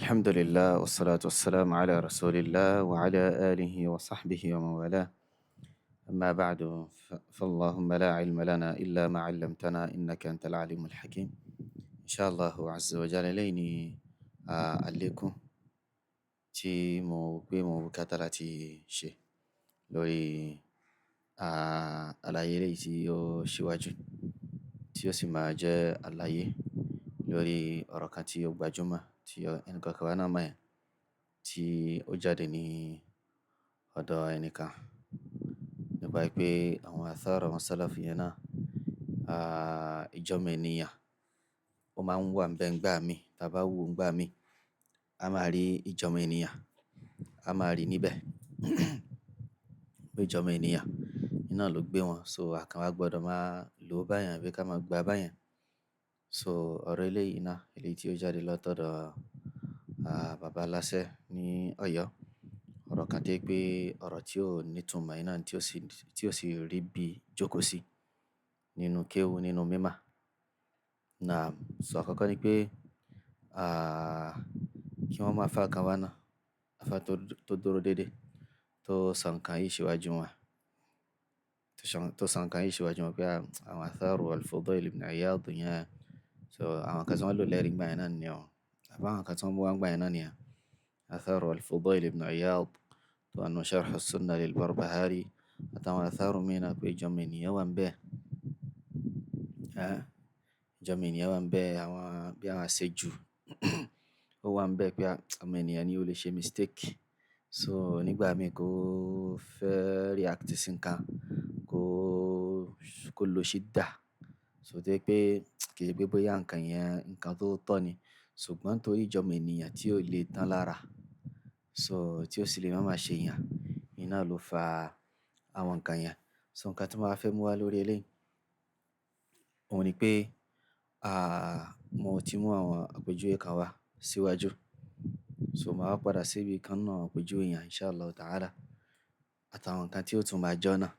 الحمد لله والصلاة والسلام على رسول الله وعلى آله وصحبه ومن والاه. أما بعد، فاللهم لا علم لنا إلا ما علمتنا إنك أنت العليم الحكيم. إن شاء الله عز وجل ليني àlékún tí mo gbé mo bùkátà láti ṣe lórí àlàyé eléyìí tí ó ṣíwájú, tí ó sì máa jẹ́ àlàyé lórí ọ̀rọ̀ kan tí ó gbajúmọ̀ tí ẹnìkọ̀ọ̀kan wa náà mọ̀ yẹn, tí ó jáde ní ọ̀dọ̀ ẹnìkan nípa pé àwọn athar àwọn salaf yẹn náà, ìjọ́mọ ènìyàn ó máa ń wà ńbẹ̀ ńgbà míì. Tá a bá wò ó ńgbà míì, a máa rí ìjọ́mọ ènìyàn, a máa rí níbẹ̀ pé ìjọ́mọ ènìyàn iná ló gbé wọn. So a kàn wá gbọ́dọ̀ máa lò ó báyẹn àbí ká máa gbà á báyẹn. So ọ̀rọ̀ eléyìí náà, eléyìí tí ó jáde látọ̀dọ̀ bàbá Aláṣẹ ní Ọ̀yọ́, ọ̀rọ̀ kan tó jẹ́ pé ọ̀rọ̀ tí ò nítumọ̀ iná tí ò sì rí bí jókòó sí nínú kéwú, nínú mímọ̀. Naam. So àkọ́kọ́ ni pé kí wọ́n mú àfáà kan wá náà, àfáà tó dúró déédé, tó sọ nǹkan yìí síwájú wọn, tó sọ nǹkan yìí síwájú wọn pé àwọn atharu al-Fudayl ibn Iyad yẹn, so àwọn kan tí wọ́n lò lẹ́rìí ńgbà yẹn náà nìyẹn o, àbí àwọn kan tí wọ́n mú wá ńgbà yẹn náà nìyẹn. Atharu al-Fudayl ibn Iyad tó wà nínú Sharh as-Sunnah lil-Barbahari àtàwọn atharu míì náà pé ìjọ́mọ ènìyàn wà ńbẹ̀. Ìjọ́mọ ènìyàn wà ńbẹ̀, àwọn bí àwọn àṣejù ó wà ńbẹ̀ pé ọmọ ènìyàn ni ó lè ṣe mistake. So nígbà míì kó fẹ́ react sí nǹkan, kó lo ṣídà. So tó jẹ́ pé kì í ṣe pé bóyá nǹkan yẹn nǹkan tó tọ́ ni, ṣùgbọ́n torí ìjọ́mọ ènìyàn tí ò le tán lára, so tí ó sì lè má máa ṣe èèyàn, iná ló fa àwọn nǹkan yẹn. So nǹkan tí mo wá fẹ́ mú wá lórí eléyìí, òun ni pé mo ti mú àwọn àpèjúwe kan wá síwájú. So màá wá padà síbi ìkan nínú àwọn àpèjúwe yẹn insha Allah ta'ala àtàwọn nǹkan tí ó tún máa jọ́ náà.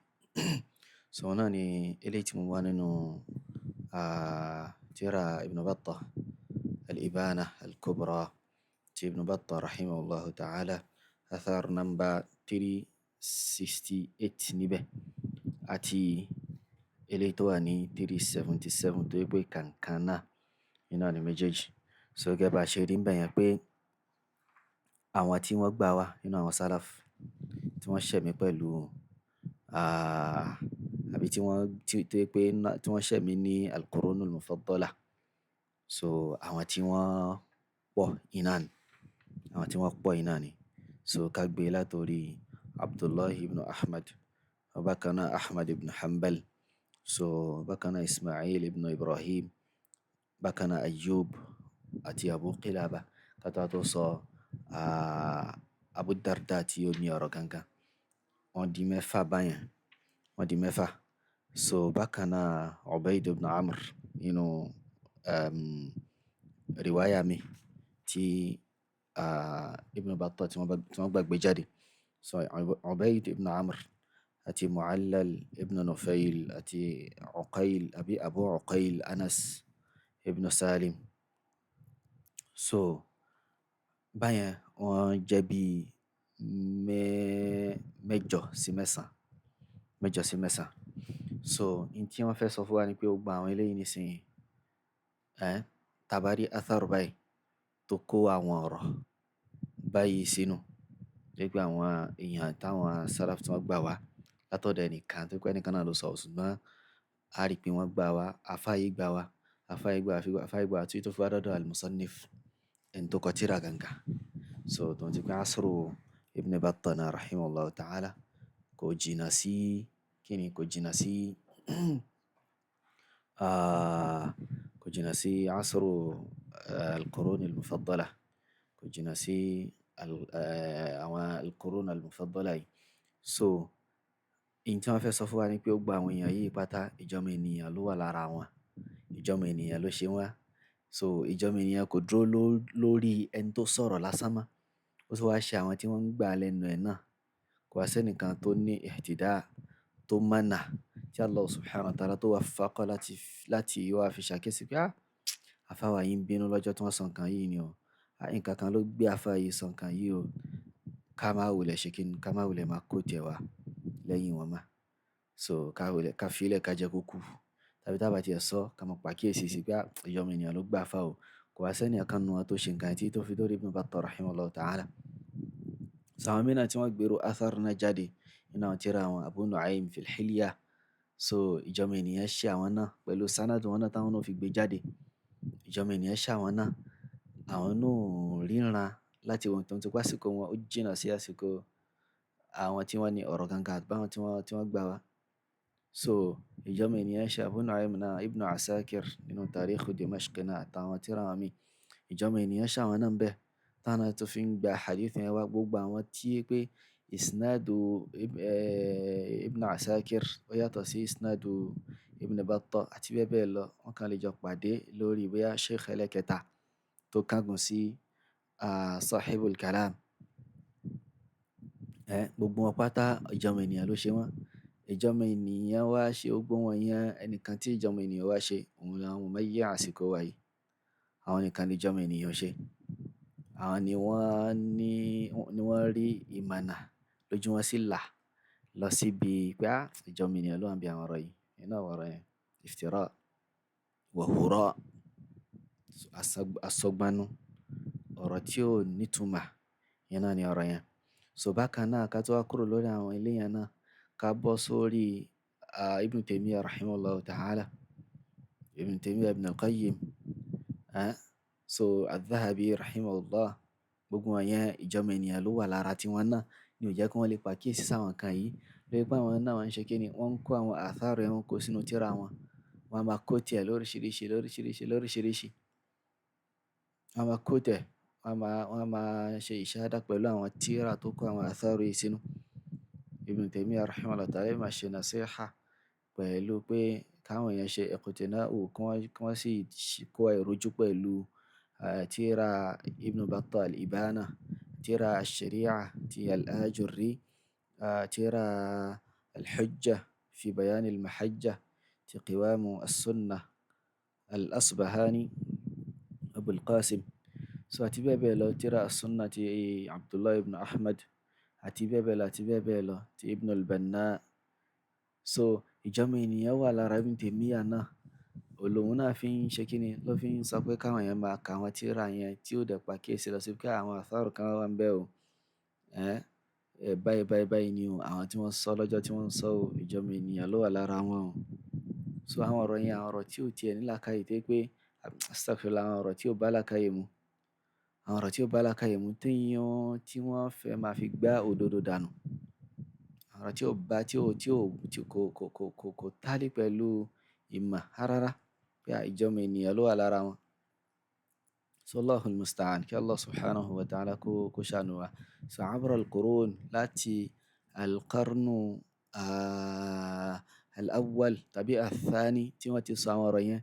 So òun náà ni eléyìí tí mo mú wá nínú tírà Ibn Battah, Al-Ibana Al-Kubra tí Ibn Battah rahimahullahu ta'ala, athar number 368 níbẹ̀ àti eléyìí tó wà ní 377, tó jẹ́ pé kànkan náà iná ni méjèèjì. So gẹ́gẹ́ bá a ṣe rí ńbẹ̀ yẹn pé àwọn tí wọ́n gbà wá nínú àwọn salaf tí wọ́n ṣẹ̀mí pẹ̀lú àbí tí wọ́n tí tó jẹ́ pé tí wọ́n ṣẹ̀mí ní al-Qurunul Mufaddala. So àwọn tí wọ́n pọ̀ iná ni, àwọn tí wọ́n pọ̀ iná ni. So ká gbé látorí Abdullahi ibn Ahmad, bákan náà Ahmad ibn Hanbal, so bákan náà Ismail ibn Ibrahim, bákan náà Ayyub àti Abu Qilaba, ká tó wá tó sọ Abu Darda tí ó ní ọ̀rọ̀ gangan. Wọ́n di mẹ́fà báyẹn, wọ́n di mẹ́fà. So bákan náà Ubayd ibn Amr nínú riwaya mi tí Ibn Battah tí wọ́n gbàgbé jáde. So Ubayd ibn Amr àti Mu'allal ibn Nufayl àti Uqayl àbí Abu Uqayl Anas ibn Salim. So báyẹn wọ́n jẹ́ bí mẹ́jọ sí mẹ́sàn-án, mẹ́jọ sí mẹ́sàn-án. So n tí wọ́n fẹ́ sọ fún wa ni pé gbogbo àwọn eléyìí nísìnyí, tá a bá rí athar báyìí tó kó àwọn ọ̀rọ̀ báyìí sínú, jẹ́ pé àwọn èèyàn táwọn salaf tí wọ́n gbà wá látọ̀dọ̀ ẹnìkan tó pé ẹnìkan náà ló sọ, ṣùgbọ́n a rí pé wọ́n gbà wá, àfáà yìí gbà wá, àfáà yìí gbà wá, àfáà yìí gbà wá, títí tó fi wá dọ́dọ̀ al-musannif, ẹni tó kọ tírà gangan. So tó ń ti pé asru Ibn Battah náà rahimahullahu ta'ala kò jìnnà sí kíni, kò jìnnà sí kò jìnnà sí asru al-qurun al-mufaddala, kò jìnnà sí àwọn al-qurun al-mufaddala yìí. So in tí wọ́n fẹ́ sọ fún wa ni pé gbogbo àwọn èèyàn yìí pátá ìjọ́mọ ènìyàn ló wà lára wọn, ìjọ́mọ ènìyàn ló ṣe wọ́n. So ìjọ́mọ ènìyàn kò dúró lórí ẹni tó sọ̀rọ̀ lásán mọ́, ó tún wá ṣe àwọn tí wọ́n ń gbà lẹ́nu ẹ̀ náà. Kò wá sẹ́nìkan tó ní ihtida tó mọ̀nà tí Allah subhanahu wa ta'ala tó waffaqa láti wá fi ṣàkíyèsí pé àfáà wa yìí ń bínú lọ́jọ́ tí wọ́n sọ nǹkan yìí ni o, Nǹkan kan ló gbé àfá yìí sọ nǹkan yìí o. Ká má wulẹ̀ ṣe kíni, ká má wulẹ̀ máa quote ẹ̀ wá lẹ́yìn wọn mọ́. So ká wulẹ̀, ká fi lẹ̀ ká jẹ́ kó kú. Tàbí tá bá ti ẹ sọ, ká máa pàkíyèsí sí pé ìjọmọ ènìyàn ló gbé àfá o. Kò wá sí ẹnìkan nínú wọn tó ṣe nǹkan tí tó fi dórí Ibn Battah rahimahullah ta'ala. So àwọn mìíràn tí wọ́n gbèrò athar náà jáde nínú àwọn tírà wọn, Abu Nu'aym fil Hilya. So ìjọmọ ènìyàn ṣe àwọn náà pẹ̀lú sanad wọn náà táwọn náà fi gbé jáde. Ìjọmọ ènìyàn ṣe àwọn náà. Àwọn náà ò ríran láti ohun tó ń ti pé àsìkò wọn ó jìnnà sí àsìkò àwọn tí wọ́n ní ọ̀rọ̀ gangan àbí àwọn tí wọ́n gbà wá. So ìjọmọ ènìyàn ṣe Abu Nu'aym náà, Ibn Asakir nínú Tarikh Dimashq náà àtàwọn tírà wọn mi. Ìjọmọ ènìyàn ṣe àwọn náà ń bẹ. Táwọn náà tó fi ń gba hadith yẹn wá gbogbo àwọn tí pé isnadu Ibn Asakir ó yàtọ̀ sí isnadu Ibn Battah àti bẹ́ẹ̀ bẹ́ẹ̀ lọ. Wọ́n kàn lè jọ pàdé lórí bóyá Sheikh ẹlẹ́kẹta tó kángun sí Sahibul Kalam. Gbogbo wọn pátá ìjọmọ ènìyàn ló ṣe wọ́n. Ìjọmọ ènìyàn wá ṣe gbogbo wọn yẹn, ẹnìkan tí ìjọmọ ènìyàn wá ṣe, òun làwọn Umayya àsìkò wa yìí. Àwọn nìkan ni ìjọmọ ènìyàn ṣe. Àwọn ni wọ́n ní, ni wọ́n rí ìmọ̀nà lójú wọn sì là lọ síbi pé ìjọmọ ènìyàn ló wà níbi àwọn ọ̀rọ̀ yìí. Inú àwọn ọ̀rọ̀ yẹn, iftira wa hura, asọgbanu, ọ̀rọ̀ tí ó ní ìtumọ̀, ìyẹn náà ni ọ̀rọ̀ yẹn. So bákan náà ká tó wá kúrò lórí àwọn ilé yẹn náà, ká bọ́ sórí Ibn Taymiyyah rahimahullah ta'ala, Ibn Taymiyyah Ibn al-Qayyim, so Al-Dhahabi rahimahullah, gbogbo wọn yẹn ìjọmọ ènìyàn ló wà lára tiwọn náà ni ò jẹ́ kí wọ́n lè pàkíyèsí sáwọn nǹkan yìí. Lórí pé àwọn náà wọ́n ń ṣe kíni, wọ́n ń kó àwọn àtháàrù yẹn, wọ́n kó sínú tírà wọn. Wọ́n á máa kó tiẹ̀ lóríṣiríṣi, lóríṣiríṣi, lóríṣiríṣi. Wọ́n á máa kó tẹ̀, wọ́n á máa ṣe ìṣáádá pẹ̀lú àwọn tírà tó kó àwọn àtháàrù yìí sínú. Ibn Taymiyyah rahimahullah ta'ala máa ṣe nasiha pẹ̀lú pé káwọn èèyàn ṣe iqtina'u, kí wọ́n sì kó àìrójú pẹ̀lú tírà Ibn Battah al-Ibana, tírà al-Shari'a ti al-Ajurri, tírà al-Hujja fi bayan al-Mahajja ti Qiwamu as-Sunnah al-Asbahani Abul Qasim. So àti bẹ́ẹ̀ bẹ́ẹ̀ lọ, tírà as-Sunnah ti Abdullah ibn Ahmad àti bẹ́ẹ̀ bẹ́ẹ̀ lọ, àti bẹ́ẹ̀ bẹ́ẹ̀ lọ ti Ibn al-Banna. So ìjọmọ ènìyàn wà lára Ibn Taymiyyah náà. Olóhùn náà fi ń ṣe kíni, ló fi ń sọ pé káwọn èèyàn máa ka àwọn tírà yẹn tí ó dẹ̀ pàkíyèsí lọ sí pé àwọn àtháàrù kan wà ń bẹ o. Báyìí báyìí báyìí ni o, àwọn tí wọ́n sọ lọ́jọ́ tí wọ́n ń sọ o, ìjọmọ ènìyàn ló wà lára wọn o. So àwọn ọ̀rọ̀ yẹn, àwọn ọ̀rọ̀ tí ò tiẹ̀ ní làákàyè tó pé, astaghfirullah, àwọn ọ̀rọ̀ tí ò bá làákàyè mu. Àwọn ọ̀rọ̀ tí ò bá làákàyè mu tí wọ́n fẹ́ máa fi gbá òdodo dànù. Àwọn ọ̀rọ̀ tí ò bá, tí ò, tí ò, tí kò, kò, kò, kò, kò tálí pẹ̀lú ìmọ̀ rárá pé ìjọmọ ènìyàn ló wà lára wọn. So Allahul musta'an, kí Allah subhanahu wa ta'ala kó ṣàánú wa. So abra al-qurun láti al-qarnu al-awwal tàbí al-thani tí wọ́n ti sọ àwọn ọ̀rọ̀ yẹn,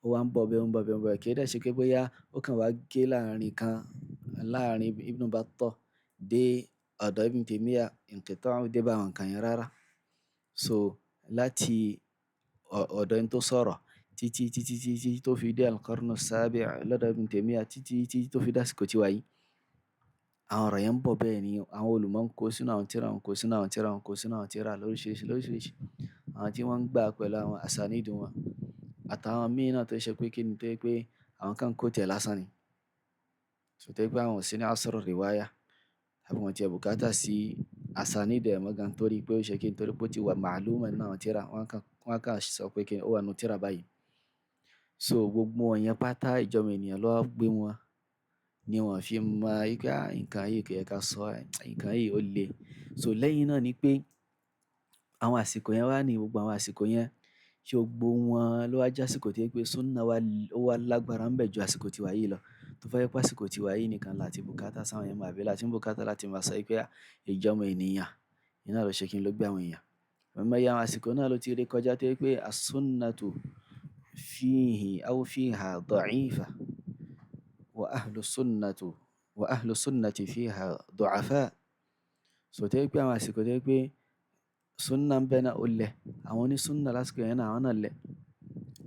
ó wá ń bọ̀ bẹ́ẹ̀, ó ń bọ̀ bẹ́ẹ̀, ó ń bọ̀ bẹ́ẹ̀. Kì í dẹ̀ ṣe pé bóyá ó kàn wá gé láàrin kan, láàrin Ibn Battah dé ọ̀dọ̀ Ibn Taymiyyah, inqita'u dé bá àwọn nǹkan yẹn rárá. So láti ọ̀dọ̀ ẹni tó sọ̀rọ̀ títí, títí, títí tó fi dé al-qarnu as-sabi' lọ́dọ̀ Ibn Taymiyyah, títí, títí tó fi dé àsìkò tí wá yìí. Àwọn ọ̀rọ̀ yẹn ń bọ̀ bẹ́ẹ̀ ni àwọn olùmọ̀ ń kó sínú àwọn tírà, ń kó sínú àwọn tírà, ń kó sínú àwọn tírà lóríṣiríṣi, lóríṣiríṣi. Àwọn tí wọ́n ń gbà pẹ̀lú àwọn asanidu wọn àtàwọn míì náà tó ṣe pé kíni tó jẹ́ pé àwọn kan kó tiẹ̀ lásán ni. So tó jẹ́ pé àwọn ò sí ní asr riwaya, àbí wọn tiẹ̀ bùkátà sí asanidu ẹ̀ mọ́ gan torí pé ó ṣe kíni torí pé ó ti wà ma'luma nínú àwọn tírà, wọ́n kàn sọ pé kíni ó wà nínú tírà báyìí. So gbogbo wọn yẹn pátá ìjọmọ ènìyàn ló wá gbé wọn ni wọ́n fi mọ wípé nǹkan yìí kò yẹ ká sọ, nǹkan yìí ó le. So lẹ́yìn náà ni pé àwọn àsìkò yẹn wá ní gbogbo àwọn àsìkò yẹn ṣé gbogbo wọn ló wá jásìkò tí pé sunnah wa ó wá lágbára ń bẹ ju àsìkò tiwa yìí lọ. Tó fẹ́ pé àsìkò tiwa yìí nìkan láti bùkátà sáwọn èèyàn àbí láti ń bùkátà láti máa sọ wípé ìjọmọ ènìyàn iná ló ṣe kí n ló gbé àwọn èèyàn. Àmọ́ iye àwọn àsìkò náà ló ti rí kọjá tó jẹ́ pé as-sunnatu fihi aw fiha da'ifa wa ahlu sunnatu wa ahlu sunnati fiha du'afa. So tó jẹ́ pé àwọn àsìkò tó jẹ́ pé sunna ń bẹ náà ó lẹ̀, àwọn onísunna lásìkò yẹn náà àwọn náà lẹ̀.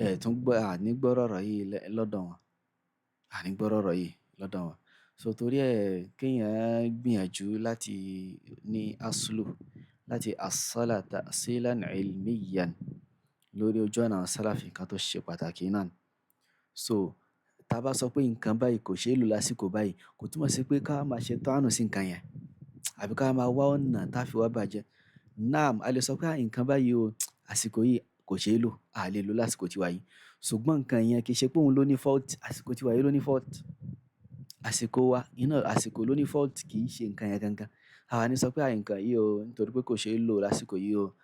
Ẹ tún gbọ́, à ní gbọ́rọ̀ ọ̀rọ̀ yìí lọ́dọ̀ wọn. À ní gbọ́rọ̀ ọ̀rọ̀ yìí lọ́dọ̀ wọn. So torí ẹ kéèyàn gbìyànjú láti ní aslu, láti asala ta'silan ilmiyan lórí ojú ọ̀nà àwọn sálàfì, nǹkan tó ṣe pàtàkì náà ni. So tá a bá sọ pé nǹkan báyìí kò ṣeé lò lásìkò báyìí, kò túmọ̀ sí pé ká máa ṣe tánù sí nǹkan yẹn àbí ká máa wá ọ̀nà tá a fi wá bàjẹ́. Naam, a lè sọ pé nǹkan báyìí o, àsìkò yìí kò ṣeé lò, a lè lò lásìkò tiwa yìí. Ṣùgbọ́n nǹkan yẹn kì í ṣe pé òun ló ní fault, àsìkò tiwa yìí ló ní fault. Àsìkò wa, iná àsìkò ló ní fault, kì í ṣe nǹkan yẹn gangan. Àwa ní sọ pé nǹkan yìí o, nítorí pé kò ṣeé lò lásìkò yìí o,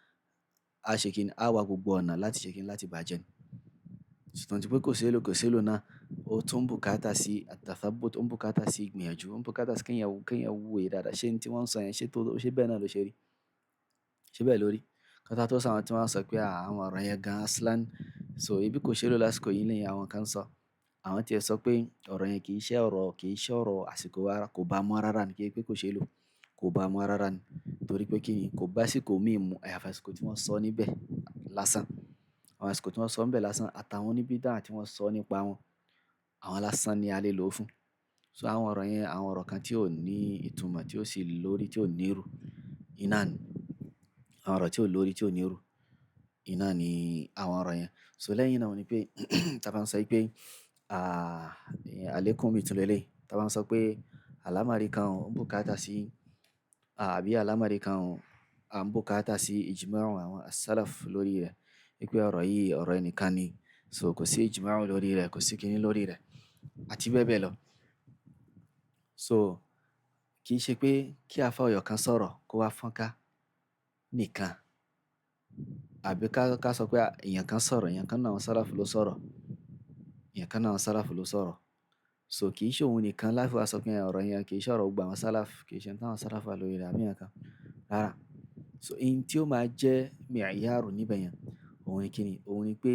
a ṣe kíni, a wá gbogbo ọ̀nà láti ṣe kíni, láti bàjẹ́ ni. Ṣùgbọ́n tí pé kò ṣeé lò, kò ṣeé lò náà, ó tún bùkátà sí at-tathabbut, ó ń bùkátà sí ìgbìyànjú, ó ń bùkátà sí kéèyàn wòye dáadáa. Ṣé ní tí wọ́n ń sọ yẹn, ṣé tó, ṣé bẹ́ẹ̀ náà ló ṣe rí? Ṣé bẹ́ẹ̀ ló rí? Kátà tó sọ àwọn tí wọ́n sọ pé àwọn ọ̀rọ̀ yẹn gan aslan. So ibi kò ṣeé lò lásìkò yìí ni àwọn kan sọ. Àwọn tí ẹ sọ pé ọ̀rọ̀ yẹn kì í ṣe ọ̀rọ̀, kì í ṣe ọ̀rọ̀ àsìkò wa, kò bá mọ́ rárá ni, kì í pé kò ṣeé lò, kò bá mọ́ rárá ni. Torí pé kí ni, kò bá àsìkò míì mu, àyàfi àsìkò tí wọ́n sọ níbẹ̀ lásán. Àwọn àsìkò tí wọ́n sọ níbẹ̀ lásán, àtàwọn oníbídà tí wọ́n sọ nípa wọn, àwọn lásán ni a lè lò ó fún. So àwọn ọ̀rọ̀ yẹn, àwọn ọ̀rọ̀ kan tí ò ní ìtumọ̀, tí ó sì lórí, tí ò ní rù, iná ni. Àwọn ọ̀rọ̀ tí ò lórí, tí ò ní rù, iná ni àwọn ọ̀rọ̀ yẹn. So lẹ́yìn náà ni pé tá bá ń sọ pé àlékún mi tún lélẹ̀, tá bá ń sọ pé àlámọ̀rí kan ò ń bùkátà sí, àbí àlámọ̀rí kan à ń bùkátà sí ijma'u àwọn as-salaf lórí rẹ̀, wípé ọ̀rọ̀ yìí ọ̀rọ̀ ẹnìkan ni, so kò sí ijma'u lórí rẹ̀, kò sí kíní lórí rẹ̀, àti bẹ́ẹ̀ bẹ́ẹ̀ lọ. So kì í ṣe pé kí àfá ọ̀yọ́ kan sọ̀rọ̀ kó wá fọ́nká nìkan, àbí ká sọ pé èèyàn kan sọ̀rọ̀, èèyàn kan náà àwọn sálàfù ló sọ̀rọ̀, èèyàn kan náà àwọn sálàfù ló sọ̀rọ̀. So kì í ṣe òun nìkan láti wá sọ pé ọ̀rọ̀ yẹn kì í ṣe ọ̀rọ̀ gbogbo àwọn sálàfù, kì í ṣe nǹkan àwọn sálàfù wà lórí rẹ̀ àbí nǹkan. Rárá. So in tí ó máa jẹ́ mi'yaru níbẹ̀ yẹn, òun ni kíni? Òun ni pé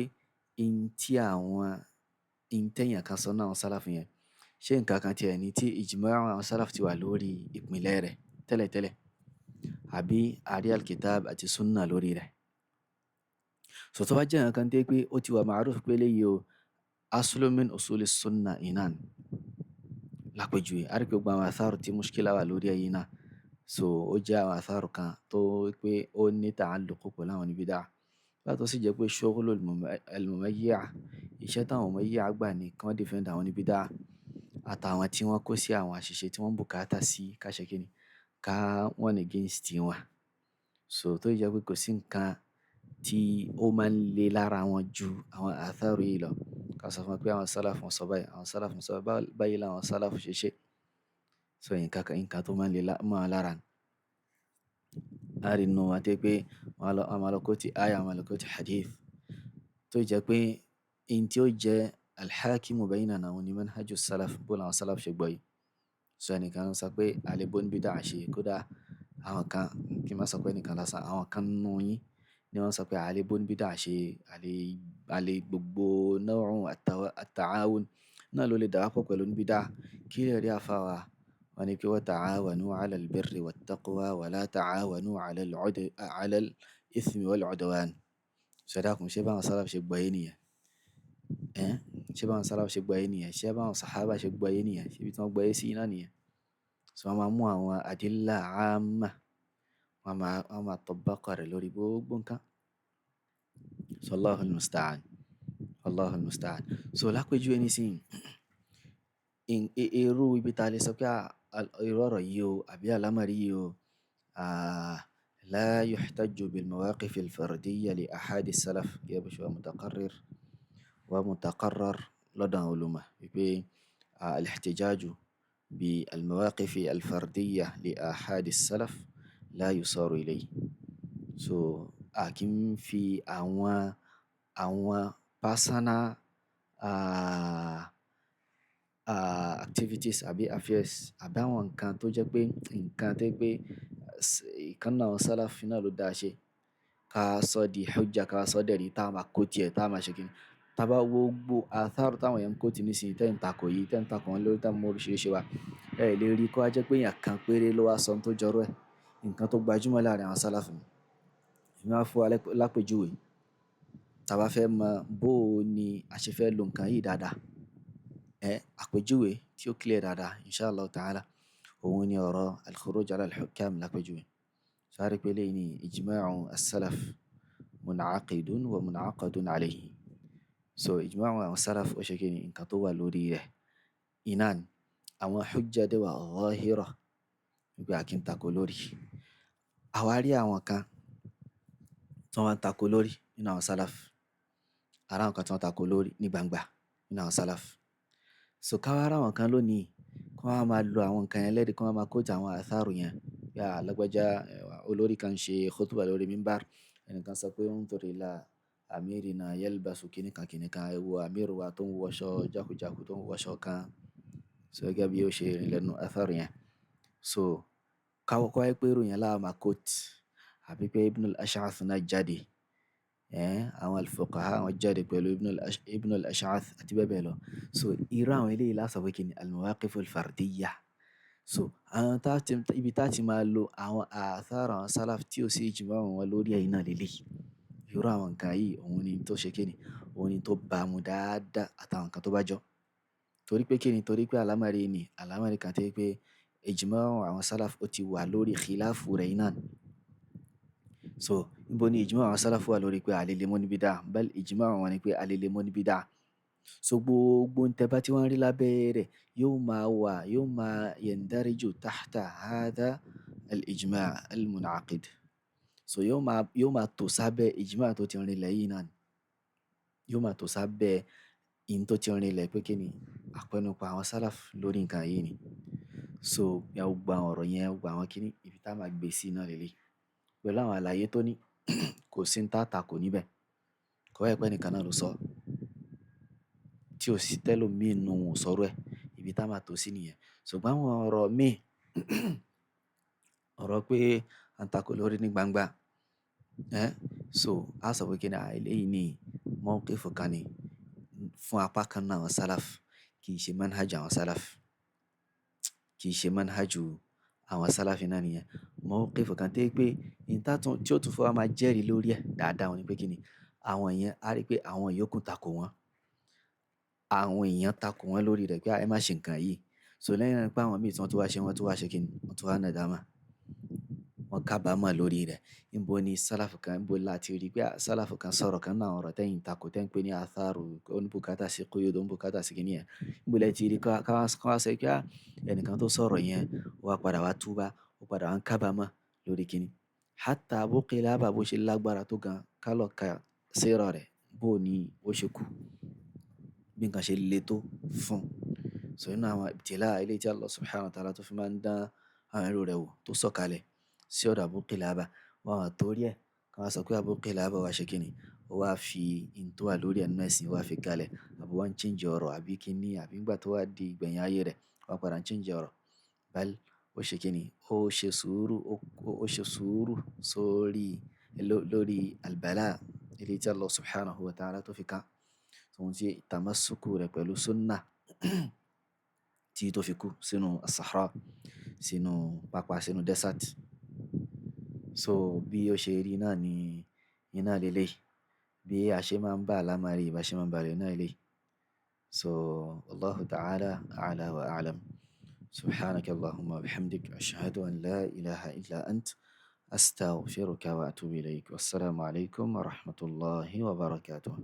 in tí àwọn, in tẹ́yàn kan sọ náà àwọn sálàfù yẹn, ṣé nǹkan kan tí ẹni tí ijma'u àwọn sálàfù ti wà lórí ìpìlẹ̀ rẹ̀ tẹ́lẹ̀tẹ́lẹ̀, àbí àrí al-kitab àti sunnah lórí rẹ̀. So tó bá jẹ́ nǹkan tí pé ó ti wà ma'ruf pé léyìí o, aslu min usuli sunnah inan. Lápèjúwe, a rí pé gbogbo àwọn atharu tí mushkila wà lórí ẹ̀yìn náà. So ó jẹ́ àwọn atharu kan tó pé ó ní ta'alluq pẹ̀lú àwọn oníbídà. Bá tó sì jẹ́ pé shughlu al-mumayyi'a, iṣẹ́ táwọn mumayyi'a gbà ní kí wọ́n defend àwọn oníbídà àtàwọn tí wọ́n kó sí àwọn àṣìṣe tí wọ́n bùkátà sí ká ṣe kíni, ká wọ́n against wọn. So tó jẹ́ pé kò sí nǹkan tí ó máa ń le lára wọn ju àwọn atharu yìí lọ. Ká sọ fún wọn pé àwọn sálàfù ń sọ báyìí, àwọn sálàfù ń sọ báyìí làwọn sálàfù ṣe ṣe. So nǹkan tó máa ń le mọ́ wọn lára ni. A rí inú wọn tí pé wọ́n máa lọ kó ti aya, wọ́n máa lọ kó ti hadith. Tó jẹ́ pé in tí ó jẹ́ al-hakimu baynana òun ni manhaju salaf, bó làwọn sálàfù ṣe gbọ́ yìí. So ẹnìkan sọ pé àlè bó ní bídà ṣe, kódà àwọn kan, kí n má sọ pé ẹnìkan lásán, àwọn kan nínú yín ni wọ́n sọ pé àlè bó ní bídà ṣe, àlè gbogbo naw'u at-ta'awun náà ló lè dàwápọ̀ pẹ̀lú ní bídà. Kí lè rí àfá wa? Wọ́n ní pé wa ta'awanu 'ala al-birri wat-taqwa wa la ta'awanu 'ala al-ithmi wal-'udwan. So ẹ dákun, ṣé báwọn sálàfù ṣe gbọ́ yé nìyẹn? Ṣé báwọn sálàfù ṣe gbọ́ yé nìyẹn? Ṣé báwọn sàhábà ṣe gbọ́ yé nìyẹn? Ṣé ibi tí wọ́n gbọ́ yé sí náà nìyẹn? So wọ́n máa mú àwọn adilla 'amma, wọ́n máa tabbaqa rẹ̀ lórí gbogbo nǹkan. So Allahu al-musta'an, Allahu al-musta'an. So lápèjúwe nísìnyí, irú ibi tá a lè sọ pé irú ọ̀rọ̀ yìí o, àbí àlámọ̀rí yìí o, la yuhtajju bil mawaqif al-fardiyya li ahadi salaf, gẹ́gẹ́ bó ṣe wà mutaqarrir wa mutaqarrar lọ́dọ̀ àwọn olùmọ̀ wípé al-ihtijaju bi al-mawaqif al-fardiyya li ahadi salaf la yusaru ilayhi. So a kì í fi àwọn personal activities àbí affairs àbí àwọn nǹkan tó jẹ́ pé nǹkan tó jẹ́ pé ìkan nínú àwọn sálàfù náà ló dáa ṣe, ká sọ di hujja, ká sọ dẹ̀rí tá a máa kó tiẹ̀, tá a máa ṣe kíni. Tá a bá wo gbogbo atharu táwọn èèyàn ń kó tì nísìnyí, tẹ́ ń takò yìí, tẹ́ ń takò wọn lórí, tá ń mú oríṣiríṣi wá, ẹ lè rí kó wá jẹ́ pé èèyàn kan péré ló wá sọ ohun tó jọrú ẹ̀. Nǹkan tó gbajúmọ̀ láàrin àwọn sálàfù ni. Èmi máa fún wa lápèjúwe. Tá a bá fẹ́ mọ bó ni a ṣe fẹ́ lo nǹkan yìí dáadáa. Àpèjúwe tí ó clear dáadáa, inshallah ta'ala, òun ni ọ̀rọ̀ al-khuruj ala al-hukam lápèjúwe. So a rí pé eléyìí ní ijma'u as-salaf mun'aqidun wa mun'aqadun alayhi. So ijma'u àwọn salaf ó ṣe kí ni nǹkan tó wà lórí rẹ̀. Iná ni àwọn hujja dẹ̀ wà zahira wípé a kì í tako lórí. Àwa rí àwọn kan tí wọ́n ń tako lórí nínú àwọn salaf. A rí àwọn kan tí wọ́n tako lórí ní gbangba nínú àwọn salaf. So ká wá rí àwọn kan lónìí kí wọ́n máa lo àwọn nǹkan yẹn lẹ́rìí, kí wọ́n máa quote àwọn atharu yẹn. Bí a lágbájá olórí kan ṣe khutbah lórí minbar, ẹnìkan sọ pé unzur ila amirina yalbasu kìnìkan kìnìkan, ẹ wo amir wa tó ń wọṣọ jákujàku, tó ń wọṣọ kan. So gẹ́gẹ́ bí ó ṣe rìn lẹ́nu atharu yẹn. So ká kọ́ ẹ pé irú yẹn la máa quote, àbí pé Ibn al-Ash'ath náà jáde. Àwọn al-fuqaha àwọn jáde pẹ̀lú Ibn al-Ash'ath àti bẹ́ẹ̀ bẹ́ẹ̀ lọ. So irú àwọn eléyìí la sọ pé kí ni al-mawaqif al-fardiyya. So àwọn tá tí ibi tá tí máa lo àwọn athar àwọn salaf tí ó sì ijma'u wọn lórí ẹ̀ náà lélẹ̀. Irú àwọn nǹkan yìí òun ni tó ṣe kí ni, òun ni tó bá mu dáadáa àtàwọn nǹkan tó bá jọ. Torí pé kí ni, torí pé àlámọ̀rí ni, àlámọ̀rí kan tí pé ijma'u àwọn salaf ó ti wà lórí khilafu rẹ̀ náà. So níbo ni ijma'u àwọn salaf wà lórí pé a lè lè mú ní bídà, bal ijma'u wọn ni pé a lè lè mú ní bídà. So gbogbo ń tẹ́ bá tí wọ́n rí lábẹ́ rẹ̀ yóò máa wà, yóò máa yandariju tahta hadha al-ijma' al-mun'aqid. So yóò máa tò sábẹ́ ijma' tó ti rinlẹ̀ yìí náà ni. Yóò máa tò sábẹ́ in tó ti rinlẹ̀ pé kí ni àpẹnupọ̀ àwọn salaf lórí nǹkan yìí ni. So ya gbogbo àwọn ọ̀rọ̀ yẹn, gbogbo àwọn kíní, ibi tá a máa gbé sí náà lélẹ̀. Pẹ̀lú àwọn àlàyé tó ní kò sí ń tá tako níbẹ̀. Kò wáyé pé ẹnìkan náà ló sọ tí ò sí tẹ́lòmíì nínú wọn ò sọ̀rọ̀ ẹ̀. Ibi tá a máa tò sí nìyẹn. Ṣùgbọ́n àwọn ọ̀rọ̀ míì ọ̀rọ̀ pé à ń tako lórí ní gbangba. So a sọ pé kí ni eléyìí ní mawqif kan ni fún apá kan nínú àwọn salaf, kì í ṣe manhaj àwọn salaf. Kì í ṣe manhaju àwọn salaf náà nìyẹn. Mawqif kan tí pé in tá tún tí ó tún fún wa máa jẹ́rìí lórí ẹ̀ dáadáa òun ni pé kí ni àwọn yẹn a rí pé àwọn yòókù tako wọ́n. Àwọn èèyàn tako wọ́n lórí rẹ̀ pé ẹ má ṣe nǹkan yìí. So lẹ́yìn náà pé àwọn míì tí wọ́n tún wá ṣe, wọ́n tún wá ṣe kí ni, wọ́n tún wá nàdámà. Wọ́n kábàámọ̀ lórí rẹ̀. Níbo ni salaf kan, níbo la ti rí pé salaf kan sọ̀rọ̀ kan náà ọ̀rọ̀ tẹ́yìn tako tẹ́ ń pè ní atharu, ó ní bùkátà sí quyud, ó ní bùkátà sí kíní yẹn. Níbo lẹ ti rí ká wá sọ pé ẹnìkan tó sọ̀rọ̀ yẹn ó wá padà wá túbá, ó padà wá ń kábàámọ̀ lórí kíní. Hatta Abu Qilaba bó ṣe lágbára tó gan, ká lọ ka sírọ̀ rẹ̀ bó ni ó ṣe kú. Bí nǹkan ṣe le tó fún. So nínú àwọn ibtila eléyìí tí Allah subhanahu wa ta'ala tó fi máa ń dán àwọn ẹrú rẹ̀ wò tó sọ̀kalẹ̀ sí ọ̀dọ̀ Abu Qilaba. Wọn ò torí ẹ̀ kí wọ́n sọ pé Abu Qilaba wá ṣe kíni, ó wá fi in tó wà lórí ẹ̀ nínú ẹ̀sìn ó wá fi kalẹ̀. Àbí wọ́n ń change ọ̀rọ̀ àbí kíní àbí nígbà tó wá di ìgbẹ̀yìn ayé rẹ̀ wọ́n padà ń change ọ̀rọ̀. Bal ó ṣe kíni, ó ṣe sùúrù, ó ṣe sùúrù sórí lórí al-bala eléyìí tí Allah subhanahu wa ta'ala tó fi kán. Ohun tí tamassuku rẹ̀ pẹ̀lú sunnah tí tó fi kú sínú as-sahra, sínú pápá, sínú desert. So bí ó ṣe rí náà ni iná lélẹ̀. Bí a ṣe máa ń bá àlámọ̀rí, bá ṣe máa ń bá rẹ̀ náà lélẹ̀. So Allahu ta'ala a'la wa a'lam. Subhanaka Allahumma wa bihamdik ashhadu an la ilaha illa ant astaghfiruka wa atubu ilayk. Wassalamu alaikum wa rahmatullahi wa barakatuh.